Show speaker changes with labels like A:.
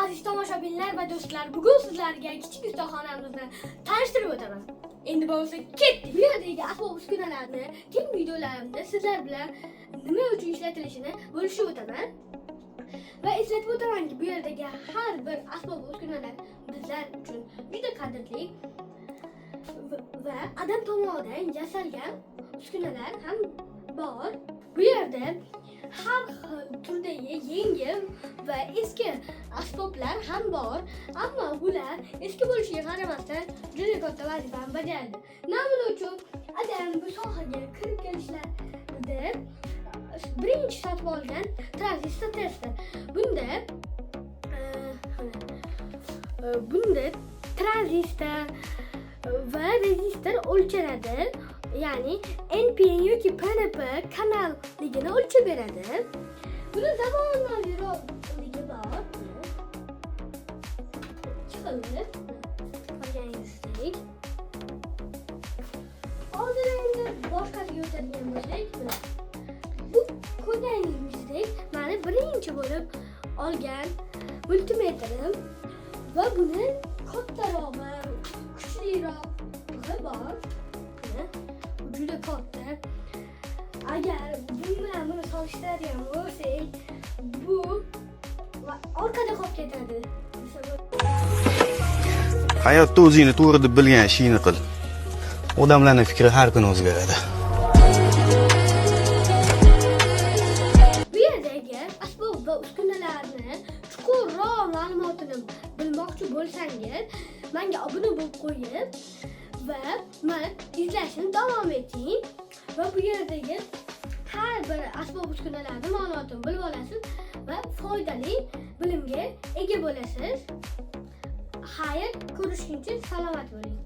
A: Aziz tomoshabinlar va do'stlar, bugun sizlarga kichik ustaxonamizni tanishtirib o'taman. Endi bo'lsa ketdik. Bu yerdagi asbob uskunalarni keyingi videolarimda sizlar bilan nima uchun ishlatilishini bo'lishib o'taman. Va eslatib o'tamanki, bu yerdagi har bir asbob uskunalar bizlar uchun juda qadrli va odam tomonidan yasalgan uskunalar ham bor. Bu yerda har xil turdagi yengil va eski asboblar ham bor, ammo bular eski bo'lishiga qaramasdan juda katta vazifani bajaradi. Namuna uchun, adam bu sohaga kirib kelishlarida birinchi sotib olgan tranzistor tester. Bunda tranzistor va rezistor o'lchanadi. Ya'ni NPN yoki PNP kanalligini o'lchab beradi. Buni zamonaviyroqligi bor. Ikki xili ko'rganingizdek. Hozir endi boshqasiga o'tadigan bo'lsak, bu ko'rganingizdek mani birinchi bo'lib olgan multimetrim va buni kattarog'i, kuchlirog'i bor. Mana, bu juda katta. Agar bu bilan buni solishtiradigan bo'lsak, bu orqada qolib ketadi. Desa bo'ladi.
B: Hayotda o'zingni to'g'ri deb bilgan ishingni qil. Odamlarning fikri har kuni o'zgaradi.
A: Bu yerdagi asbob va uskunalarni chuqurroq ma'lumotini bilmoqchi bo'lsangiz, menga obuna bo'lib qo'yib va meni izlashni davom eting va bu yerdagi har bir asbob uskunalarni ma'lumotini bilib olasiz va foydali bilimga ega bo'lasiz. Xayr, ko'rishguncha salomat bo'ling.